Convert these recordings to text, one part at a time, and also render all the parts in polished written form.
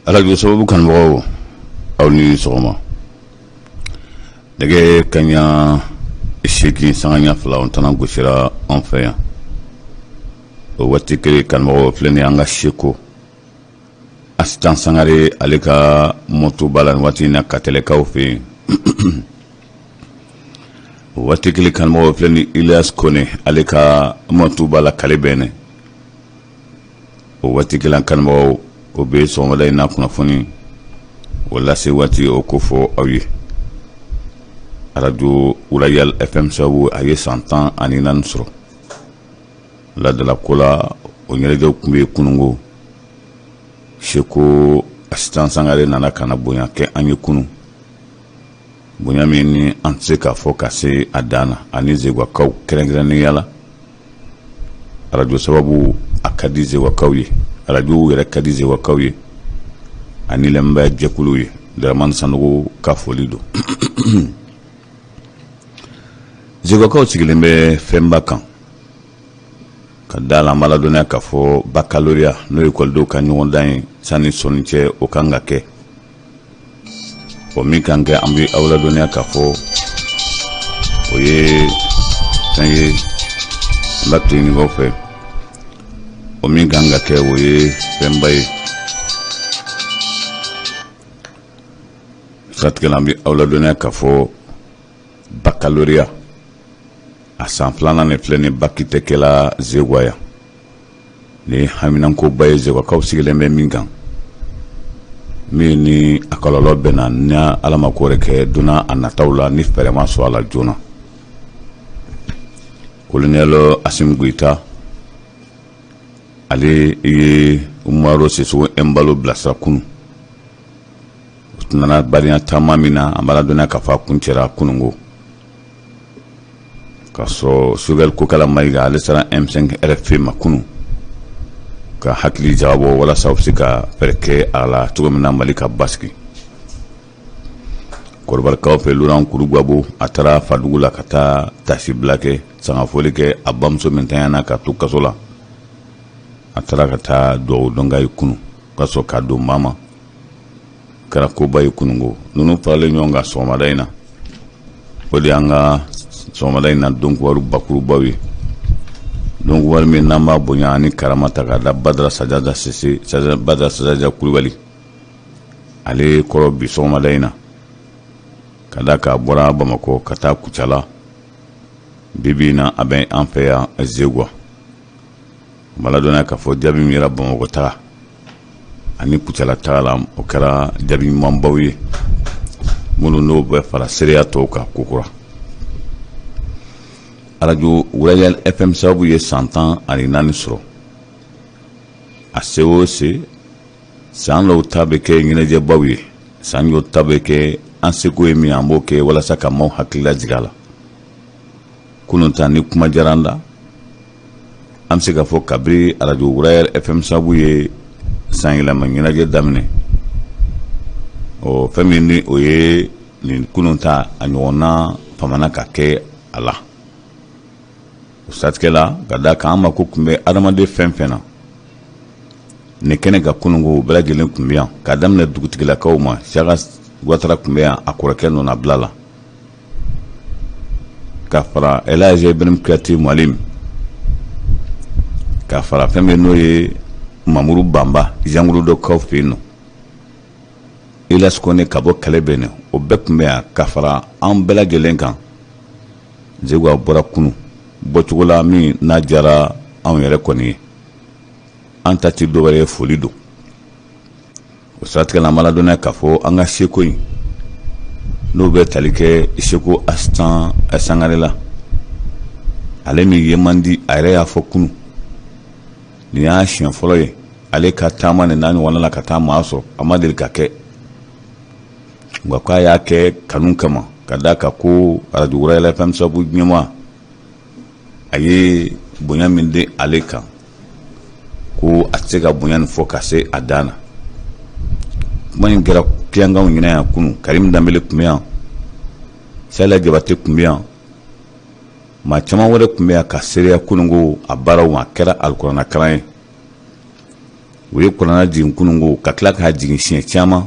Arajo sababu kanubagaw, aw ni sɔgɔma. Nɛgɛ kaɲa 8 sanga ɲɛ 2 o tana gosira an fɛ yan. O waati kelen, kanubagaw, filɛ nin an ka Seko Asitan Sangare, ale ka moto b'a la nin waati in na Katɛlɛkaw fɛ yen. O waati kelen, kanubagaw, filɛ ni Ilyas Kone, ale ka moto b'a la Kalebɛnɛ. O waati kelen, kanubagaw, o bɛ sɔgɔmada in na kunnafoni o lase waati o ko fɔ aw ye. Arajo Royal FM sababu, a ye san 14 sɔrɔ ladalako la. O ɲɛnajɛw tun bɛ yen kununko. Seko Asitan Sangare nana ka na bonya kɛ an ye kunun, bonya min ni an tɛ se k'a fɔ ka se a dan na, ani Zegwakaw kɛrɛnkɛrɛnnenya la. Arajo sababu, a ka di Zegwakaw ye, arajow yɛrɛ ka di Zegwakaw ye ani lamɛnbaa jɛkuluw ye. Dramani Sanogo ka foli don. Zegwakaw sigilen bɛ fɛnba kan ka da la. An b'a ladɔnniya k'a fɔ baccalauréat, n'o ye ekɔlidenw ka ɲɔgɔndan ye, sanni sɔnni cɛ, o kan ka kɛ. O min kan kɛ, an bɛ aw ladɔnniya k'a fɔ o ye fɛn ye an b'a to ɲinikaw fɛ. O min kan ka kɛ, o ye fɛnba ye. Siratigɛ la, an bɛ aw ladɔnniya k'a fɔ baccalauréat a san filanan de filɛ nin, baki tɛ kɛla Zegwa yan. Nin ye haminankoba ye Zegwakaw sigilen bɛ min kan, min ni a kɔlɔlɔ bɛ na ni Ala ma ko wɛrɛ kɛ donna a nataw la, ni fɛɛrɛ ma sɔrɔ a la joona. Colonel Assimi Goïta, ale ye Umaro Sissoco Embaló bilasira kunun. U nana badenya taama min na, an b'a ladɔnniya k'a fɔ a kuncɛra kununko. K'a sɔrɔ Choguel Kokalla Maïga, ale sera M5 RFP ma kunun ka hakili jagabɔ walasa u bɛ se ka fɛɛrɛ kɛ a la cogo min na Mali ka basigi. Kɔrɔbarikaw fɛ, Laurent Kourou Gbagbo, a taara fadugu la ka taa tasibila kɛ, sangafoli kɛ a bamuso min tanyana ka to kaso la. A taara ka taa dugawu dɔn ye kunun ka sɔrɔ ka don maa ma. Kɛra koba ye kununko. Ninnu faralen ɲɔgɔn kan sɔgɔmada in na, o de y'an ka sɔgɔmada in na donkibaru bakurubaw ye. Donkibaru min n'an b'a bonya ani karama ta k'a da Badara Sajaja Sise, Badara Sajaja Kulubali ale kɔrɔ bi sɔgɔmada in na, ka da k'a bɔra Bamakɔ ka taa Kucala. Bi bi in na, a bɛ an fɛ yan Zegwa. N b'a ladɔnniya k'a fɔ jaabi min yera Bamakɔ taga ani Kucala taga la, o kɛra jaabi ɲumanbaw ye minnu n'o bɛ fara seereya tɔw kan kokura. Arajo Royal FM sababu ye san 14 sɔrɔ. A se o se, san dɔw ta bɛ kɛ ɲɛnajɛbaw ye, san dɔw ta bɛ kɛ an seko ye min, an b'o kɛ walasa ka maaw hakili lajigin a la. Kunun ta ni kuma diyara an da, an bɛ se k'a fɔ kabiri arajo Royal FM sababu ye san yɛlɛma ɲɛnajɛ daminɛ, ɔ fɛn min ni o ye nin kunun ta, a ɲɔgɔnna famana ka kɛ a la. O siratigɛ la, ka da kan an mako tun bɛ adamaden fɛn fɛn na nin kɛnɛ kan kununko, bɛɛ lajɛlen tun bɛ yan, k'a daminɛ dugutigilakaw ma. Siyaka Watara tun bɛ yan a kɔrɔkɛ nɔnabila la, ka fara Elhaji Ibrahim Kuyate Mualim, ka fara fɛn min n'o ye Mamuru Banba Jangurudokaw fɛ yen nɔ, Elias Kone ka bɔ Kɛlɛbɛnɛ, o bɛɛ tun bɛ yan ka fara an bɛɛ lajɛlen kan. Zegwa bɔra kunun bɔcogo la min n'a diyara anw yɛrɛ kɔni ye. An ta tɛ dɔwɛrɛ ye, foli don. O siratigɛ la, an b'a ladɔnniya k'a fɔ an ka seko in, n'o bɛ tali kɛ Seko Asitan Sangare la, ale min ye man di, a yɛrɛ y'a fɔ kunun, nin y'a siɲɛ fɔlɔ ye ale ka taama nin n'a ɲɔgɔnna la ka taa maa sɔrɔ. A ma deli ka kɛ, nka k'a y'a kɛ kanu kama, ka d'a kan ko arajo Royal FM sababu ɲɛmaa, a ye bonya min di ale kan, ko a tɛ se ka bonya nin fɔ ka se a dan na. Kuma in kɛra kiyankanw ɲinɛ yan kunun. Karim Danbele tun bɛ yan, Sala Jabate tun bɛ yan, maa caman wɛrɛ tun bɛ yan ka seereya kunun ko a baaraw a kɛra alikuranɛ kalan ye. U ye kuranɛ jigin kununko ka tila k'a jigin siɲɛ caman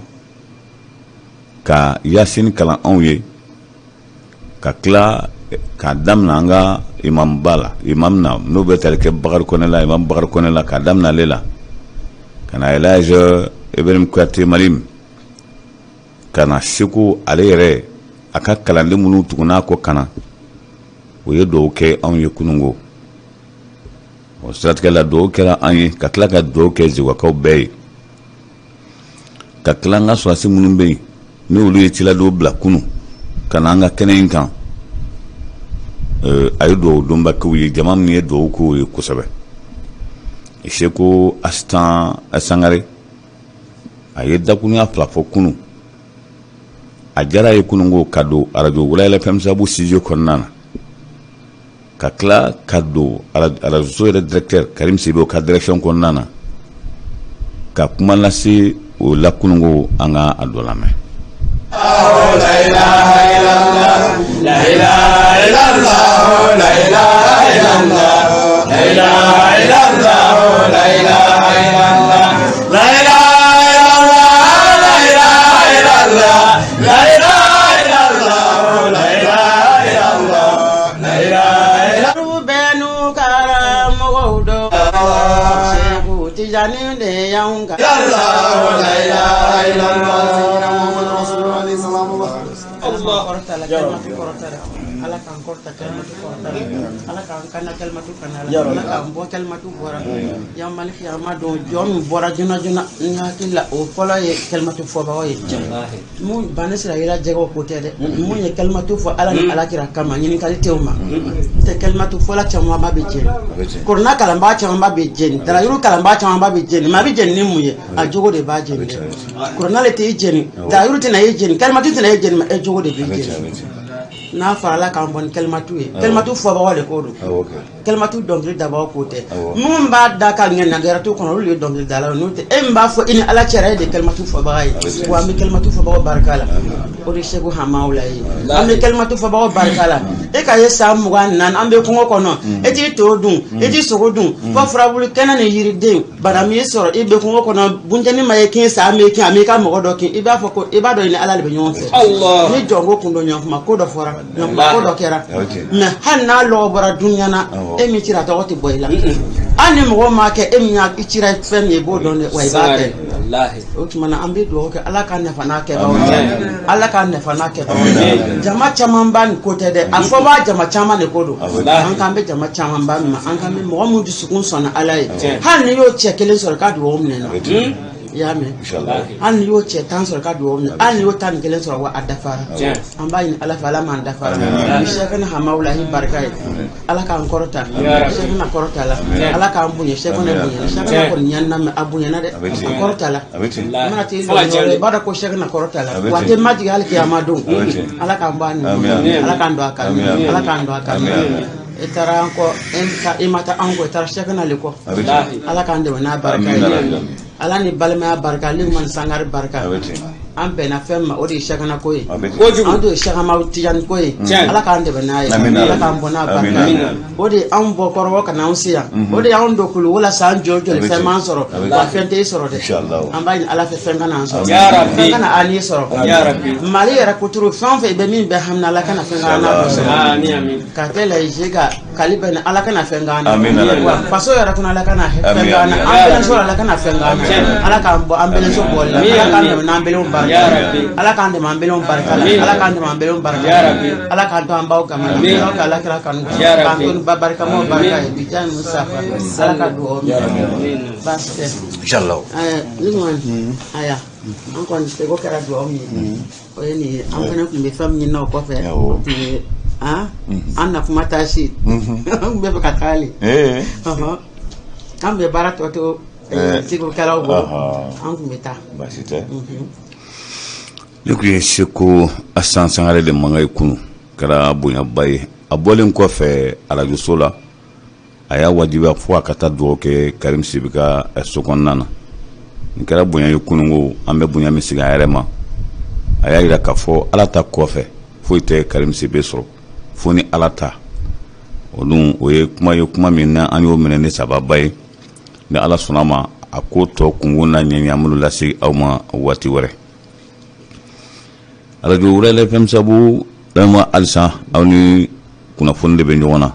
ka yasin kalan anw ye ka tila k'a daminɛ an ka imamba la imam na n'o bɛ tali kɛ Bakari Kɔnɛ la imam Bakari Kɔnɛ la k'a daminɛ ale la ka na Elhadj Ibrahim Kuyate Malim ka na Seko ale yɛrɛ a ka kalanden minnu tugun'a kɔ ka na o ye dugawu kɛ anw ye kununko o siratigɛ la dugawu kɛra an ye ka tila ka dugawu kɛ Zegwakaw bɛɛ ye ka tila an ka sɔrɔdasi minnu bɛ yen ni olu ye ciladenw bila kunun ka na an ka kɛnɛ in kan a ye dugawu donba k'u ye jama min ye dugawu k'u ye kosɛbɛ Seko Asitan Sangare a ye dakurunya fila fɔ kunun a diyara a ye kununko ka don arajo Wula FM Sabu studio kɔnɔna na ka tila ka don arajoso yɛrɛ directeur Karim Sidibe ka direction kɔnɔna na ka kuma lase o la kununko an ka a dɔ lamɛn. Ala k'an kɔrɔta kalimatu kɔrɔta ala k'an kana kalimatu kana ala k'an bɔ kalimatu bɔra yan mali ma don jɔn min bɔra joona joona n hakili la o fɔlɔ ye kalimatu fɔbagaw ye mun bani sirayila jɛgɛw ko tɛ dɛ mun ye kalimatu fɔ ala ni alakira kama ɲininkali tɛ o ma tɛ kalimatu fɔla camanba bɛ jeni kuranɛ kalanbaa camanba bɛ jeni dalayiru kalanbaa camanba bɛ jeni maa bɛ jeni ni mun ye a jogo de b'a jeni dɛ kuranɛ le t'i jeni dalayiru tɛna e jeni kalimatu tɛna e jeni ma e jogo de b'i jeni n'a farala k'an bɔ ni kalimatu ye kalimatu fɔbagaw de ko don kalimatu dɔnkili dabaaw ko tɛ minnu b'a da ka ŋaniya gɛrɛ t'u kɔnɔ olu ye dɔnkili dalaw n'o tɛ e min b'a fɔ i ni ala cɛra e de ye kalimatu fɔbaga ye wa an bɛ kalimatu fɔbagaw barika la o de segu hamawula ye an bɛ kalimatu fɔbagaw barika la e ka ye san 24 an bɛ kungo kɔnɔ e t'i to dun e t'i sogo dun fo furabulu kɛnɛ ni yiriden bana m'i sɔrɔ i bɛ kungo kɔnɔ bunteni ma ye kin sa m'i kin a m'i ka mɔgɔ dɔ kin i b'a fɔ ko i b'a dɔn i ni ala de bɛ ɲɔgɔn fɛ ni jɔnko kun don ɲɔgɔn ko dɔ fɔra ko dɔ kɛra mais hali n'a lɔgɔ bɔra dunya na e min cira tɔgɔ tɛ bɔ i la hali ni mɔgɔ m'a kɛ e min y'a cira fɛn min ye i b'o dɔn dɛ wa i b'a kɛ o tuma na an bɛ dugawu kɛ ala ka nafa n'a kɛbagaw ye ala ka nafa n'a kɛbagaw ye jama camanba nin ko tɛ dɛ a fɔbaa jama caman de ko don an k'an bɛ jama camanba min ma an k'an bɛ mɔgɔ min dusukun sɔnna ala ye hali n'i y'o cɛ kelen sɔrɔ k'a dugawu minɛ i y'a mɛn hali n'i y'o cɛ 10 sɔrɔ ka dugawu minɛ hali n'i y'o 11 sɔrɔ wa a dafara an b'a ɲini ala fɛ ala m'an dafara ni sɛkɛnɛ hamawulahi barika ye ala k'an kɔrɔta sɛkɛnɛ kɔrɔta la ala k'an bonya sɛkɛnɛ bonya sɛkɛnɛ kɔni ɲanina mɛ a bonyana dɛ a kɔrɔta la i mana t'i jɔ yɔrɔ i b'a dɔn ko sɛkɛnɛ kɔrɔta la wa a tɛ majigin hali kiyama don ala k'an bɔ a nɔ ala k'an don a kan ala k'an don a kan e taara an kɔ e ma taa an kɔ e taara sɛkɛnɛ le kɔ ala k'an dɛmɛ n'a barika ye ala ni balimaya barika Limani Sangare barika an bɛnna fɛn ma o de ye sɛkɛna ko ye an to ye Sɛki Tijani ko ye ala k'an dɛmɛ n'a ye ala k'an bɔ n'a barika ye o de ye anw bɔ kɔrɔbɔ ka n'anw se yan o de y'anw don kuluwo la san joli joli fɛn m'an sɔrɔ wa fɛn tɛ e sɔrɔ dɛ an b'a ɲini ala fɛ fɛn kana an sɔrɔ fɛn kana an n'i sɔrɔ mali yɛrɛ kuturu fɛn o fɛn i bɛ min bɛɛ hamina ala kana fɛn k'an n'a sɔrɔ ka kɛ layize ka kali bɛ ni ala kana fɛn k'an na wa faso yɛrɛ kɔnɔ ala kana fɛn k'an na an belenso ala kana fɛn k'an na ala k'an bɔ an belenso bɔli la ala k'an dɛmɛ n'an belenw barika ala k'an dɛmɛ an belenw barika la ala k'an dɛmɛ an belenw barika la ala k'an to an baw kama ala ka ala kira kanu k'an to ni ba barikamaw barika ye bi jahi Mustafa ala ka dugawu minɛ baasi tɛ inshallah Limani aya an kɔni seko kɛra dugawu min ye o ye nin ye an fana tun bɛ fɛn min ɲini o kɔfɛ o tun ye an na kuma taa si an tun bɛ fɛ ka taa le an bɛ baara tɔ to segukɛlaw bolo an tun bɛ taa baasi tɛ ne tun ye Seko Asan Sangare de mankan ye kunun kɛra bonyaba ye a bɔlen kɔfɛ arajoso la a y'a wajibiya fo a ka taa dugawu kɛ Karim Sidibe ka so kɔnɔna na nin kɛra bonya ye kununko an bɛ bonya min sigi a yɛrɛ ma a y'a jira k'a fɔ ala ta kɔfɛ foyi tɛ Karim Sidibe sɔrɔ fo ni ala ta o dun o ye kuma ye kuma min na an y'o minɛ ni sababa ye ni ala sɔnna ma A ko tɔ kunkun n'a ɲɛɲɛ, an b'olu lase aw ma waati wɛrɛ. Arajo Royal FM sabu lamɛnbaa, halisa aw ni kunnafoni de bɛ ɲɔgɔn na.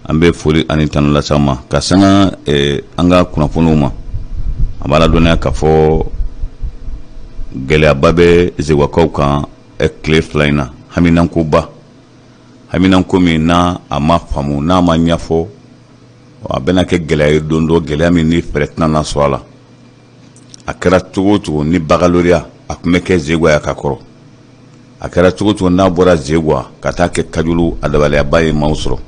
An bɛ foli ani tanu lase aw ma ka sanga an ka kunnafoniw ma. An b'a ladɔnniya k'a fɔ gɛlɛyaba bɛ Zegwakaw kan tile 2 in na, haminankoba, haminanko min n'a a ma faamu, n'a ma ɲɛfɔ, a bɛna kɛ gɛlɛya ye don dɔ, gɛlɛya min ni fɛɛrɛ tɛna na sɔrɔ a la. A kɛra cogo o cogo ni bakaloriya a tun bɛ kɛ Zegwa yan ka kɔrɔ, a kɛra cogo o cogo n'a bɔra Zegwa ka taa kɛ Kajolo, a dabaliyaba ye maaw sɔrɔ.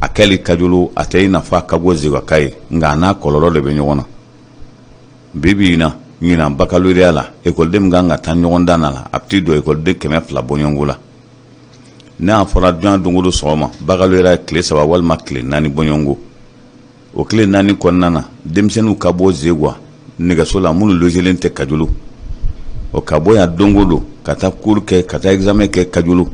A kɛli Kajolo, a tɛ i n'a fɔ a ka go Zegwaka ye, nka a n'a kɔlɔlɔ de bɛ ɲɔgɔn na. Bi bi in na, ɲinan bakaloriya la, ekɔliden min kan ka taa ɲɔgɔndan na la, a bɛ t'i don ekɔliden 200 bɔɲɔgɔnko la. N'a fɔra diɲɛ don o don sɔgɔma bakaloriya tile 3 walima tile 4 bɔɲɔgɔnko, o tile 4 kɔnɔna na, denmisɛnninw ka bɔ Zegwa nɛgɛso la, minnu logelen tɛ Kajolo, o ka bɔ yan don o don ka taa cours kɛ, ka taa examen kɛ Kajolo.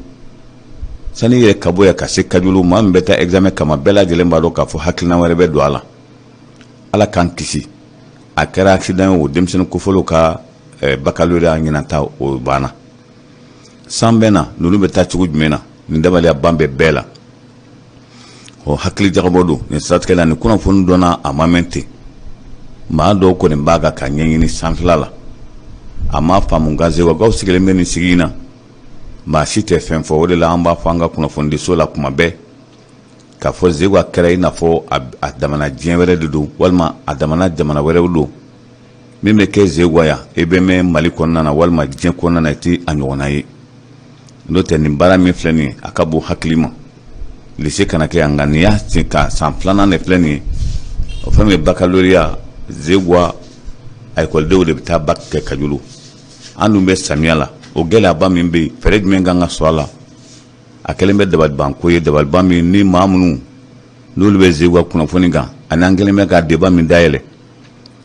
Sani yɛrɛ ka bɔ yan ka se Kajolo, maa min bɛ taa examen kama, bɛɛ lajɛlen b'a dɔn k'a fɔ hakilina wɛrɛ bɛ don a la. Ala k'an kisi, a kɛra accident ye o, denmisɛnnin kofɔlenw ka bakaloriya ɲinan ta o banna. San bɛ na, ninnu bɛ taa cogo jumɛn na? Nin dabaliya ban bɛ bɛɛ la. Ɔ, hakili jagabɔ don nin siratigɛ la. Nin kunnafoni dɔnna, a ma mɛn ten. Maa dɔw kɔni b'a kan ka ɲɛɲini sanfɛla la, a ma faamu. Nka Zegwakaw sigilen bɛ nin sigi in na, maa si tɛ fɛn fɔ. O de la an b'a fɔ an ka kunnafonidiso la kuma bɛɛ k'a fɔ Zegwa kɛra i n'a fɔ a damana diɲɛ wɛrɛ de don, walima a damana jamana wɛrɛw don. Min bɛ kɛ Zegwa yan, i bɛ mɛn Mali kɔnɔna na walima diɲɛ kɔnɔna na, i tɛ a ɲɔgɔnna ye. N'o tɛ, nin baara min filɛ nin ye, a ka bon hakili ma. Lycée kana kɛ yan, nka nin y'a sen ka san filanan de filɛ nin ye. O fɛn min ye bakaloriya, Zegwa a ekɔlidenw de bɛ taa bac kɛ Kajolo. An dun bɛ samiya la. O gɛlɛyaba min bɛ yen, fɛɛrɛ jumɛn kan ka sɔrɔ a la? A kɛlen bɛ dabalibanko ye, dabaliban min ni maa minnu n'olu bɛ Zegwa kunnafoni kan, ani an kɛlen bɛ ka débat min dayɛlɛ,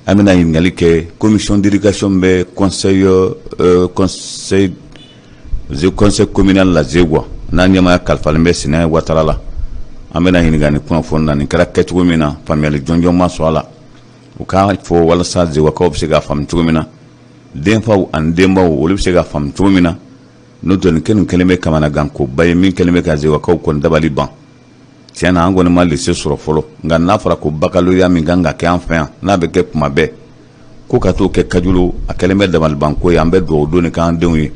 an bɛna ɲininkali kɛ commission d'éducation bɛ conseil communal la Zegwa, n'a ɲɛmaaya kalifalen bɛ Sinɛ Watara la. An bɛna ɲininka nin kunnafoni na, nin kɛra kɛcogo min na, faamuyali jɔnjɔn ma sɔrɔ a la, u k'a fɔ walasa Zegwakaw bɛ se k'a faamu cogo min na, denfaw ani denbaw olu bɛ se k'a faamu cogo min na. N'o tɛ, nin kɛlen kɛlen bɛ kamanagankoba ye min kɛlen bɛ ka Zegwakaw kɔni dabali ban. Tiɲɛ na, an kɔni ma lycée sɔrɔ fɔlɔ, nka n'a fɔra ko bakaloriya min kan ka kɛ an fɛ yan, n'a bɛ kɛ kuma bɛɛ, ko ka t'o kɛ Kajolo, a kɛlen bɛ dabalibanko ye. An bɛ dugawu don k'an denw ye.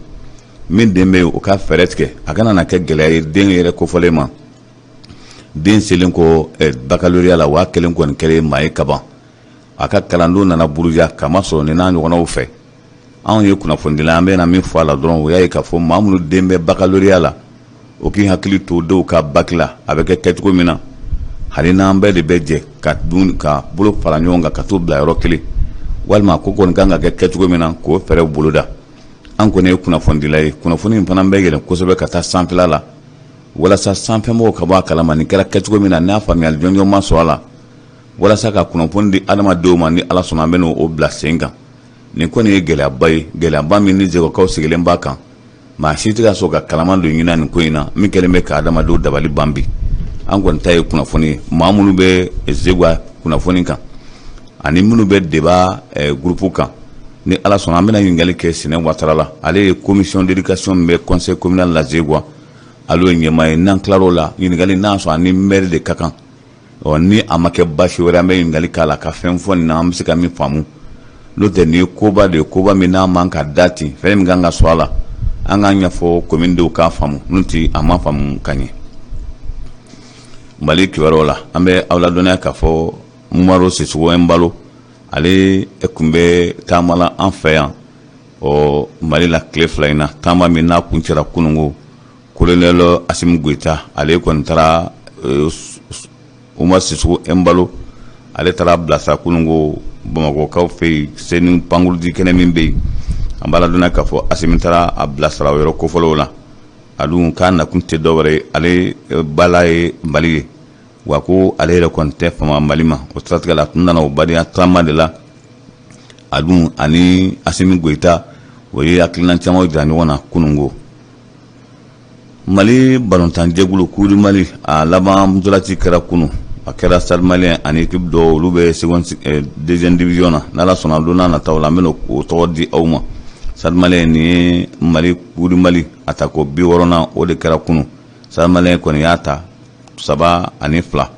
Min den bɛ yen, o ka fɛɛrɛ tigɛ, a kana na kɛ gɛlɛya ye den yɛrɛ kofɔlen ma. Den selen kɔ bakaloriya la, waa kelen kɔni kɛlen maa ye kaban, a ka kalandenw nana buruja kama sɔrɔ nin n'a ɲɔgɔnnaw fɛ. Anw ye kunnafonidila, an bɛna min fɔ a la dɔrɔn, o y'a ye k'a fɔ maa minnu den bɛ bakaloriya la, o k'i hakili to denw ka bac la, a bɛ kɛ kɛcogo min na. Hali n'an bɛɛ de bɛ jɛ ka dun ka bolo fara ɲɔgɔn kan ka t'u bila yɔrɔ kelen, walima ko kɔni kan ka kɛ kɛcogo min na, k'o fɛɛrɛw boloda. An kɔni ye kunnafonidila ye, kunnafoni in fana bɛ yɛlɛn kosɛbɛ ka taa sanfɛla la walasa sanfɛmɔgɔw ka bɔ a kalama nin kɛra kɛcogo min na, n'a faamuyali jɔnjɔn ma sɔrɔ a la, walasa ka kunnafoni di adamadenw ma. Ni Ala sɔnna, an bɛ n'o bila sen kan. Nin kɔni ye gɛlɛyaba ye, gɛlɛyaba min ni Zegwakaw sigilen b'a kan. Maa si tɛ ka sɔn ka kalaman don ɲin nin ko in na min kɛlen bɛ ka adamadenw dabali ban bi. An kɔni ta ye kunnafoni ye. Maa minnu bɛ Zegwa kunnafoni kan ani minnu bɛ débat groupe kan, ni Ala sɔnna, an bɛna ɲininkali kɛ Sinɛ Watara la. Ale ye commission d'éducation min bɛ conseil communal la Zegwa, ale ye ɲɛmaa ye. N'an tilar'o la, ɲininkali n'a sɔrɔ ani maire de ka kan, ɔ, ni a ma kɛ baasi wɛrɛ, an bɛ ɲininkali k'a la ka fɛn fɔ nin na, an bɛ se ka min faamu. N'o tɛ, nin ye koba de ye, koba min n'a man ka da ten. Fɛn min kan ka sɔrɔ a la, an k'an ɲɛfɔ kominidenw k'a faamu, n'o tɛ, a ma faamu ka ɲɛ. Mali kibaruyaw la, an bɛ aw ladɔnniya k'a fɔ Umaru Sisoko Ɛnbalo, ale tun bɛ taama la an fɛ yan, ɔ, Mali la tile 2 in na, taama min n'a kuncɛra kununko. Colonel Asimi Goyita, ale kɔni taara Umaru Sisoko Ɛnbalo, ale taara bilasira kununko Bamakɔkaw fɛ yen, Senu pankurunji kɛnɛ min bɛ yen. An b'a ladɔnniya k'a fɔ Asimi taara a bilasira o yɔrɔ kofɔlenw la. A dun k'a nakun tɛ dɔwɛrɛ ye, ale bala ye Mali ye, wa ko ale yɛrɛ kɔni tɛ fama Mali ma. O siratigɛ la, a tun nana o badenya taama de la. A dun ani Asimi Goyita, o ye hakilina caman jira ɲɔgɔn na kununko. Mali balontanjɛkulu, Coupe du Mali, a laban ntolaci kɛra kunun. A kɛra Stade Malien ani équipe dɔw, olu bɛ seconde deuxième division na. N'Ala sɔnna, don n'a nataw la, an bɛna o tɔgɔ di aw ma. Stade Malien, nin ye Mali Coupe du Mali a ta ko 60nan, o de kɛra kunun. Stade Malien kɔni y'a ta 3-2.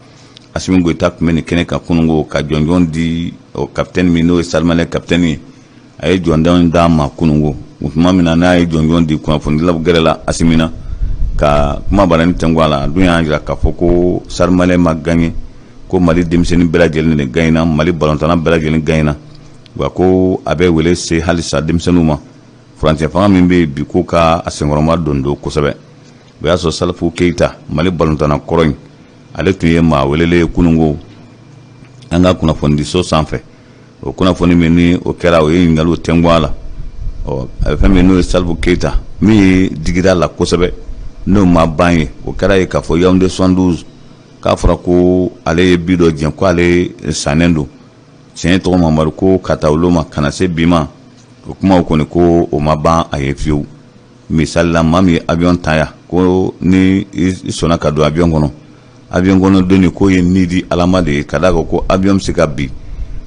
Asimi Goyita tun bɛ nin kɛnɛ kan kununko ka jɔnjɔn di o capitaine min, n'o ye Stade Malien capitaine ye. A ye jɔnjɔn d'a ma kununko. O tuma min na n'a ye jɔnjɔn di, kunnafonidilaw gɛrɛla Asimi na ka kuma barani tɛnku a la. A dun y'a jira k'a fɔ ko Stade Malien ma gagné, ko Mali denmisɛnnin bɛɛ lajɛlen de gagnera, Mali balontanna bɛɛ lajɛlen gagnera, wa ko a bɛ wele se halisa denmisɛnninw ma. Furancɛ fanga min bɛ yen bi, ko ka a senkɔrɔma don don kosɛbɛ. O y'a sɔrɔ Salifu Keyita, Mali balontanna kɔrɔ in, ale tun ye maa welelen ye kununko an ka kunnafonidiso sanfɛ. O kunnafoni min ni o kɛra, o ye ɲininkaliw tɛnku a la. Ɔ, a fɛn min n'o ye Salifu Keyita min ye digira la kosɛbɛ, n'o ma ban ye, o kɛra ye k'a fɔ Yaoundé 72, k'a fɔra ko ale ye bi dɔ jɛn, ko ale sannen don. Tiɲɛ tɔgɔ Mamadu, ko ka taa olu ma ka na se bi ma, o kumaw kɔni, ko o ma ban a ye fiyewu. Misali la, maa min ye avion ta yan, ko ni i sɔnna ka don avion kɔnɔ, avion kɔnɔ donni k'o ye ni di Ala ma de ye, ka d'a kan ko avion bɛ se ka bin,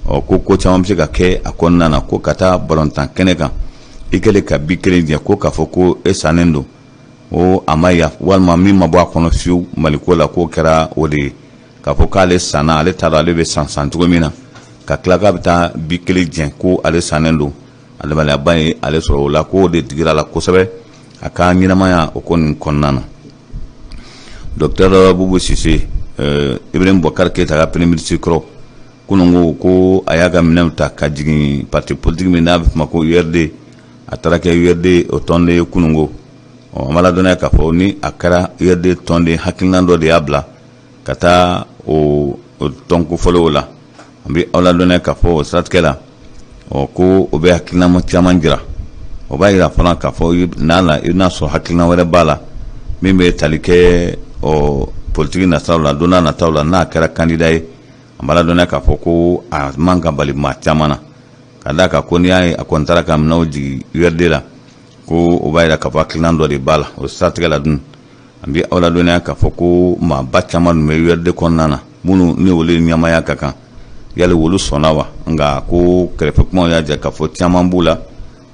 ɔ, ko ko caman bɛ se ka kɛ a kɔnɔna na, ko ka taa balontan kɛnɛ kan, i kɛlen ka bi kelen jɛ, ko k'a fɔ ko e sannen don, o a ma ya walima min ma bɔ a kɔnɔ fiyewu Maliko la, k'o kɛra o de ye k'a fɔ k'ale sanna. Ale t'a dɔn ale bɛ san san cogo min na, ka tila k'a bɛ taa bi kelen jɛ ko ale sannen don. Adamadenya ye ale sɔrɔ o la, k'o de digira la kosɛbɛ a ka ɲɛnamaya o ko nin kɔnɔna na. Docteur Bubu Sise, Ibrahim Boubacar Keita ka premier ministre kɔrɔ, kunun ko ko a y'a ka minɛnw ta ka jigin parti politique min n'a bɛ f'o ma ko URD. A taara kɛ URD o tɔnden ye kunun ko. Ɔ, an b'a ladɔnniya k'a fɔ ni a kɛra URD tɔnden, hakilina dɔ de y'a bila ka taa o tɔn kofɔlenw la. An bɛ aw ladɔnniya k'a fɔ o siratigɛ la, ɔ, ko o bɛ hakilina caman jira. O b'a jira fana k'a fɔ n'a la, i bɛna sɔrɔ hakilina wɛrɛ b'a la min bɛ tali kɛ, ɔ, politiki nataw la, don n'a nataw la, n'a kɛra candidat ye. An b'a ladɔnniya k'a fɔ ko a man ka bali maa caman na, ka d'a kan ko n'i y'a ye a kɔni taara ka minɛnw jigin URD la, ko o b'a jira k'a fɔ hakilina dɔ de b'a la. O siratigɛ la dun, an bɛ aw ladɔnniya k'a fɔ ko maaba caman tun bɛ URD kɔnɔna na, minnu ni olu ɲɛmaaya ka kan, yali olu sɔnna wa? Nka ko kɛrɛfɛ kumaw y'a jira k'a fɔ caman b'u la,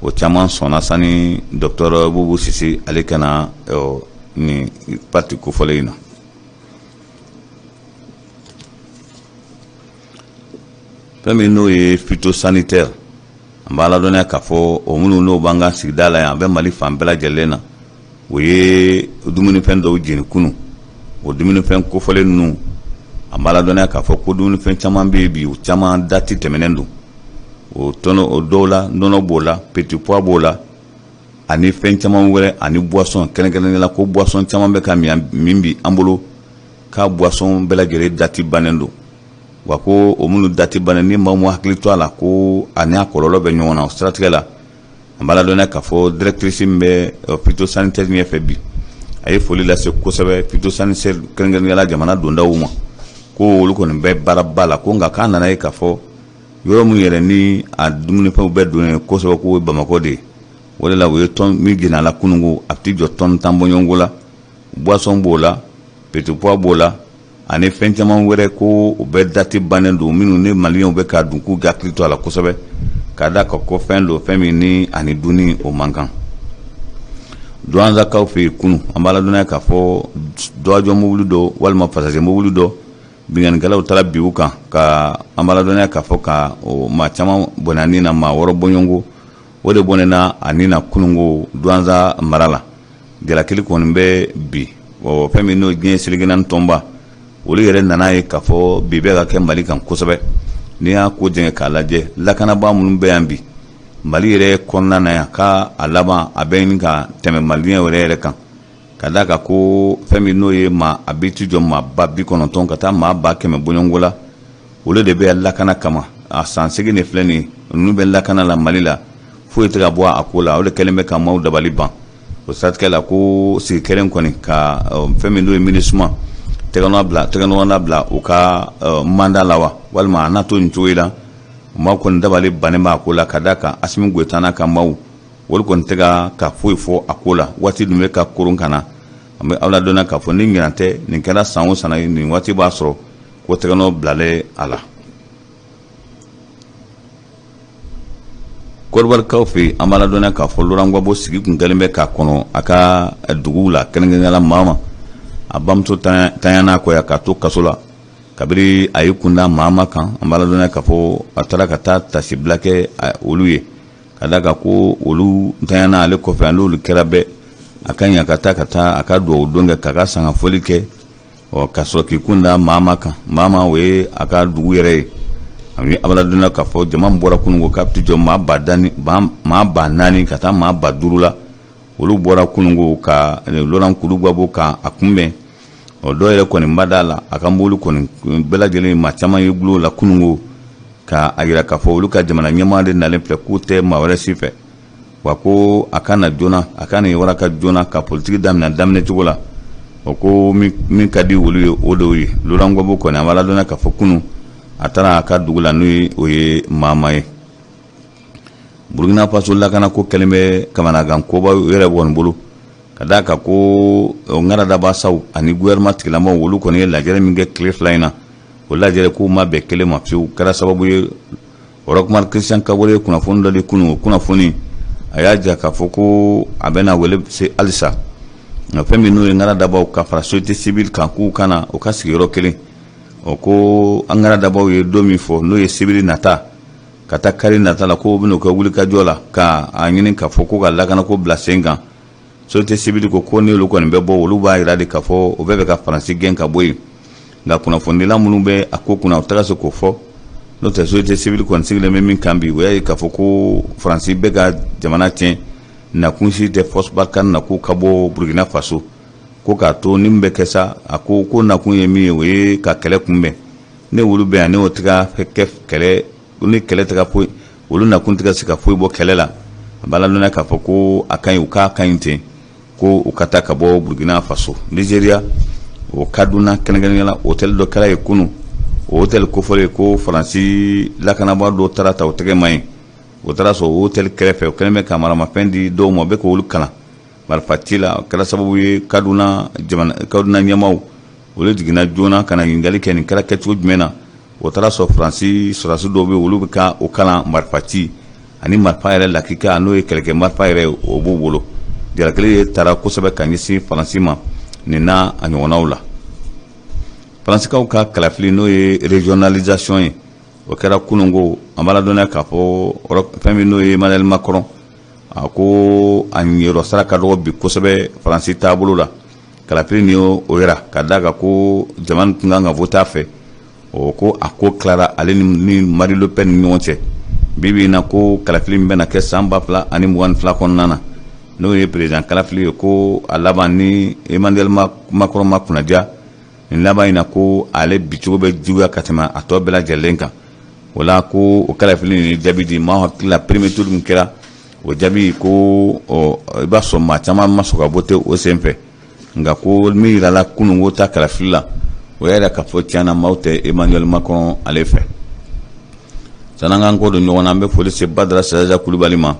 o caman sɔnna sani docteur Bubu Sise ale ka na nin parti kofɔlen in na. Fɛn min n'o ye phytosanitaire, an b'a ladɔnniya k'a fɔ o minnu n'o b'an ka sigida la yan, a bɛ Mali fan bɛɛ lajɛlen na, o ye dumunifɛn dɔw jeni kunun. O dumunifɛn kofɔlen ninnu, an b'a ladɔnniya k'a fɔ ko dumunifɛn caman bɛ yen bi, o caman dati tɛmɛnen don. O tɔnɔ o dɔw la, nɔnɔ b'o la, petit pois b'o la, ani fɛn caman wɛrɛ, ani boisson kɛrɛnkɛrɛnnenya la, ko boisson caman bɛ ka min bi an bolo, k'a boisson bɛɛ lajɛlen dati bannen don. Wa ko o minnu dati bannen, ni maa m'u hakili to a la, ko a n'a kɔlɔlɔ bɛ ɲɔgɔn na. O siratigɛ la, an b'a ladɔnniya k'a fɔ directrice min bɛ phytosanitaire ɲɛfɛ bi, a ye foli lase kosɛbɛ phytosanitaire, kɛrɛnkɛrɛnnenya la jamana dondaw ma, ko olu kɔni bɛ baaraba la, ko nka k'a nana ye k'a fɔ yɔrɔ min yɛrɛ ni a dumunifɛnw bɛɛ donnen kosɛbɛ, k'o ye Bamakɔ de ye. O de la u ye tɔn min jeni a la kununko, a tɛ jɔ tɔni 10 bɔɲɔgɔnko la. Boisson b'o la, petit pois b'o la, ani fɛn caman wɛrɛ, ko o bɛɛ dati bannen don, minnu ni maliyɛnw bɛ k'a dun, k'u hakili to a la kosɛbɛ, ka da kan ko fɛn don, fɛn min ni ani dunni o man kan. Douentza-kaw fɛ yen kunun, an b'a ladɔnniya k'a fɔ dɔgɔjɔ mobili dɔ walima passager mobili dɔ, binkannikɛlaw taara bin u kan, ka an b'a ladɔnniya k'a fɔ ka maa caman bɔnɛ a ni na, maa 6 bɔɲɔgɔnko o de bɔnɛna a ni na kununko Douentza mara la. Jalakili kɔni bɛ bi. Ɔ, fɛn min n'o diɲɛ seleke naani tɔnba, olu yɛrɛ nana ye k'a fɔ bi bɛ ka kɛ Mali kan kosɛbɛ. N'i y'a ko jɛngɛ k'a lajɛ, lakanabaa minnu bɛ yan bi Mali yɛrɛ kɔnɔna na yan, k'a a laban a bɛ ɲini ka tɛmɛ maliyɛn yɛrɛ yɛrɛ kan, ka d'a kan ko fɛn min n'o ye maa a bɛ ti jɔ maa 90,000 ka taa maa 100,000 bɔɲɔgɔnko la, olu de bɛ lakana kama. A san 8 de filɛ nin ye, ninnu bɛ lakana la Mali la, foyi tɛ ka bɔ a ko la. O de kɛlen bɛ ka maaw dabali ban. O siratigɛ la, ko sigi kɛlen kɔni ka fɛn min n'o ye MINUSMA tɛgɛnɔ bila u ka mandat la wa, walima a n'a to nin cogo la, maaw kɔni dabali bannen b'a ko la, ka d'a kan Asimi Goyita n'a ka maaw, olu kɔni tɛ ka foyi fɔ a ko la. Waati dun bɛ ka koron ka na. An bɛ aw ladɔnniya k'a fɔ ni ɲinan tɛ, nin kɛra san o san ye, nin waati b'a sɔrɔ ko tɛgɛnɔ bilalen a la. Kɔdiwarikaw fɛ yen, an b'a ladɔnniya k'a fɔ Laurent Gbagbo sigi kun kɛlen bɛ k'a kɔnɔ a ka dugu la, kɛrɛnkɛrɛnnenya la Mama. A bamuso tanyana kɔ yan k'a to kaso la kabiri a y'i kunda Mama kan. An b'a ladɔnniya k'a fɔ a taara ka taa tasibila kɛ olu ye, ka d'a kan ko olu ntanyana ale kɔfɛ, a n'olu kɛra bɛɛ a ka ɲi ka taa ka taa a ka dugawu don kɛ, k'a ka sangafoli kɛ, ɔ ka sɔrɔ k'i kun da Mama kan. Mama, o ye a ka dugu yɛrɛ ye. A bɛ a ladɔnniya k'a fɔ jama bɔra kununko k'a bɛ jɔ maa 4000 ka taa maa 5000 la. Olu bɔra kununko ka Laurent Kudu Gbagbo ka a kunbɛn. Ɔ dɔw yɛrɛ kɔni ma d'a la, a ka mobili kɔni bɛɛ lajɛlen, maa caman ye gulon la kununko ka a yira k'a fɔ olu ka jamana ɲɛmaa de nalen filɛ, k'u tɛ maa wɛrɛ si fɛ, wa ko a ka na joona, a ka nin waraka joona ka politiki daminɛ daminɛ cogo la. O ko min ka di olu ye, o de ye Laurent Gbagbo kɔni. A b'a ladɔnniya k'a fɔ kunun a taara a ka dugu la, n'o ye o ye Mama ye. Burukina Faso lakanako kɛlen bɛ kamanagan koba yɛrɛ kɔni bolo, ka d'a kan ko ŋaradabasaw ani gouvernement tigilamaw, olu kɔni ye lajɛrɛ min kɛ tile 2 in na, o lajɛrɛ k'u ma bɛn kelen ma fiyewu. Kɛra sababu ye Roch Marc Christian Kabore ye kunnafoni dɔ di kunun. O kunnafoni, a y'a jira k'a fɔ ko a bɛna wele se halisa, nka fɛn min n'o ye ŋaradabaw ka fara société civile kan, k'u kana u ka sigiyɔrɔ kelen. O ko an ŋaradabaw ye don min fɔ, n'o ye sibiri nata ka taa kari nata la, ko bɛn'o kɛ wulikajɔ la ka a ɲini k'a fɔ ko ka lakanako bila sen kan. Société civile ko ko n'olu kɔni bɛ bɔ, olu b'a jira de k'a fɔ o bɛɛ bɛ ka Faransi gɛn ka bɔ yen. Nka kunnafonidila minnu bɛ a ko kunna, u taga se k'o fɔ. N'o tɛ, société civile kɔni sigilen bɛ min kan bi, o y'a ye k'a fɔ ko Faransi bɛ ka jamana tiɲɛ, nakun si tɛ Force Barkhane na k'u ka bɔ Burukina Faso, ko k'a to ni min bɛ kɛ sa. A ko ko nakun ye min ye, o ye ka kɛlɛ kunbɛn. Ne olu bɛ yan, ne o tɛ ka kɛ kɛlɛ ni kɛlɛ tɛ ka foyi, olu nakun tɛ ka se ka foyi bɔ kɛlɛ la. A b'a ladɔnniya k'a fɔ ko a ka ɲi, u k'a ka ɲi ten, ko u ka taa ka bɔ Burukina Faso. Nizeriya, o Kaduna kɛrɛnkɛrɛnnenya la, hôtel dɔ kɛra yen kunun. O hôtel kofɔlen ko Faransi lakanabaa dɔw taara ta o tɛgɛ ma ɲi. O taara sɔrɔ o hôtel kɛrɛfɛ, o kɛlen bɛ ka maramafɛn di dɔw ma, o bɛ k'olu kalan marifa ci la. O kɛra sababu ye Kaduna jamana, Kaduna ɲɛmaaw, olu jiginna joona ka na ɲininkali kɛ nin kɛra kɛcogo jumɛn na. O taara sɔrɔ Faransi sɔrɔdasi dɔw bɛ, olu bɛ ka o kalan marifa ci ani marifa yɛrɛ lakika, n'o ye kɛlɛkɛ marifa yɛrɛ, o b'u bolo. Jalakili ye taara kosɛbɛ ka ɲɛsin Faransi ma nin n'a a ɲɔgɔnnaw la. Faransikaw ka kalafili, n'o ye régionalisation ye, o kɛra kununko. An b'a ladɔnniya k'a fɔ fɛn min n'o ye Emmanuel Macron, a ko a ɲɛyɔrɔ sara ka dɔgɔ bi kosɛbɛ Faransi taabolo la. Kalafili nin o yira ka d'a kan ko jama tun kan ka voter a fɛ, o ko a ko tilara ale ni Marine Le Pen ni ɲɔgɔn cɛ. Bi bi in na, ko kalafili min bɛna kɛ san 2022 kɔnɔna na, n'o ye président kalafili ye, ko a laban ni Emmanuel Macron ma kunnadiya nin laban in na, ko ale bicogo bɛ juguya ka tɛmɛ a tɔ bɛɛ lajɛlen kan. O la, ko o kalafili nin jaabi di maa hakili la, premier tour min kɛra, o jaabi ko i b'a sɔrɔ maa caman ma sɔn ka voter o sen fɛ. Nka ko min yirala kununko ta kalafili la, o y'a yira k'a fɔ tiɲɛna maaw tɛ Emmanuel Macron ale fɛ. San'an k'an kɔ don ɲɔgɔn na, an bɛ foli se Badara Siraja Kulubali ma,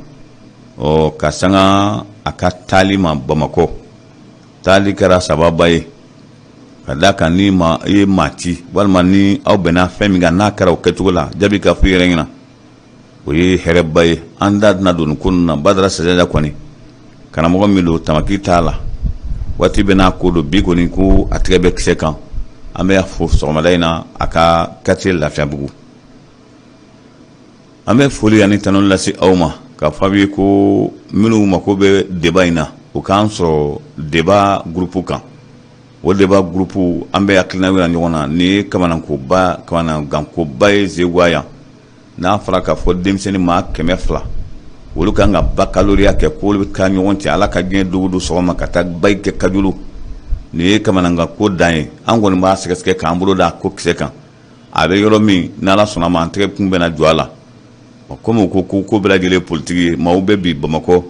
ɔ ka sanga a ka taali ma Bamakɔ. Taali kɛra sababa ye, ka d'a kan ni ma i ye maa ci walima ni aw bɛnna fɛn min kan, n'a kɛra o kɛcogo la, jaabi ka fɔ i yɛrɛ ɲɛna, o ye hɛrɛba ye. An da tɛna don nin ko ninnu na. Badara Siraja kɔni, karamɔgɔ min don, tamaki t'a la, waati bɛ n'a ko don. Bi kɔni, ko a tɛgɛ bɛ kisɛ kan. An bɛ fo sɔgɔmada in na a ka quartier Lafiyabugu. An bɛ foli ani tanu lase aw ma ka fɔ aw ye ko minnu mako bɛ débat in na, u k'an sɔrɔ débat groupe kan. O débat groupe, an bɛ hakilina yira ɲɔgɔn na. Nin ye kamanankoba, kamanagankoba ye Zeguwa yan. N'a fɔra k'a fɔ denmisɛnnin maa 200, olu kan ka baccalauréat kɛ, k'olu bɛ taa ɲɔgɔn cɛ, Ala ka diɲɛ dogo don sɔgɔma ka taa bac kɛ Kajolo, nin ye kamanaganko dan ye. An kɔni b'a sɛgɛsɛgɛ k'an bolo da ko kisɛ kan. A bɛ yɔrɔ min, n'Ala sɔnna ma, an tɛgɛ kun bɛna jɔ a la. Komi u ko ko ko bɛɛ lajɛlen ye politiki ye, maaw bɛ bi Bamakɔ,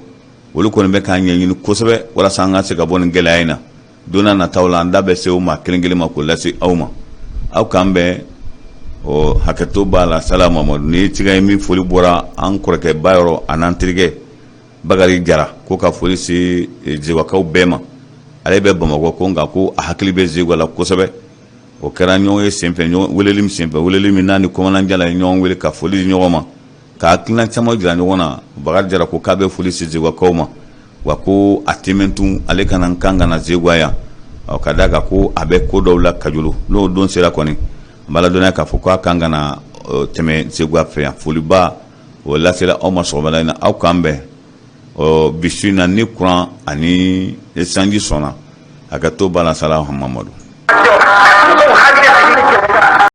olu kɔni bɛ k'an ɲɛɲini kosɛbɛ walasa an ka se ka bɔ nin gɛlɛya in na. Don nataw la, an da bɛ se o maa kelen kelen ma k'o lase aw ma. Aw k'an bɛn, o hakɛto b'a la. Sala Mamadu, ni ye cikan ye min foli bɔra an kɔrɔkɛba yɔrɔ, a n'an terikɛ Bakari Jara, ko ka foli se Zeguwakaw bɛɛ ma. Ale bɛ Bamakɔ, ko nka ko a hakili bɛ Zeguwa la kosɛbɛ. O kɛra ɲɔgɔn ye senfɛ, weleli min senfɛ, weleli min n'a ni commandant Jala ye ɲɔgɔn wele ka foli di ɲɔgɔn ma, ka hakilina caman jira ɲɔgɔn na. Bakari Jara ko k'a bɛ foli se Zeguwakaw ma, wa ko a tɛ mɛn tun, ale kana kan ka na Zeguwa yan, ɔ ka d'a kan ko a bɛ ko dɔw la Kajolo. N'o don sera kɔni, an b'a ladɔnniya k'a fɔ k'a kan ka na tɛmɛ Zeguwa fɛ yan. Foliba o lasela aw ma sɔgɔmada in na. Aw k'an bɛn ɔ bi su in na, ni kuran ani sanji sɔnna. A ka to bala sala Mamadu.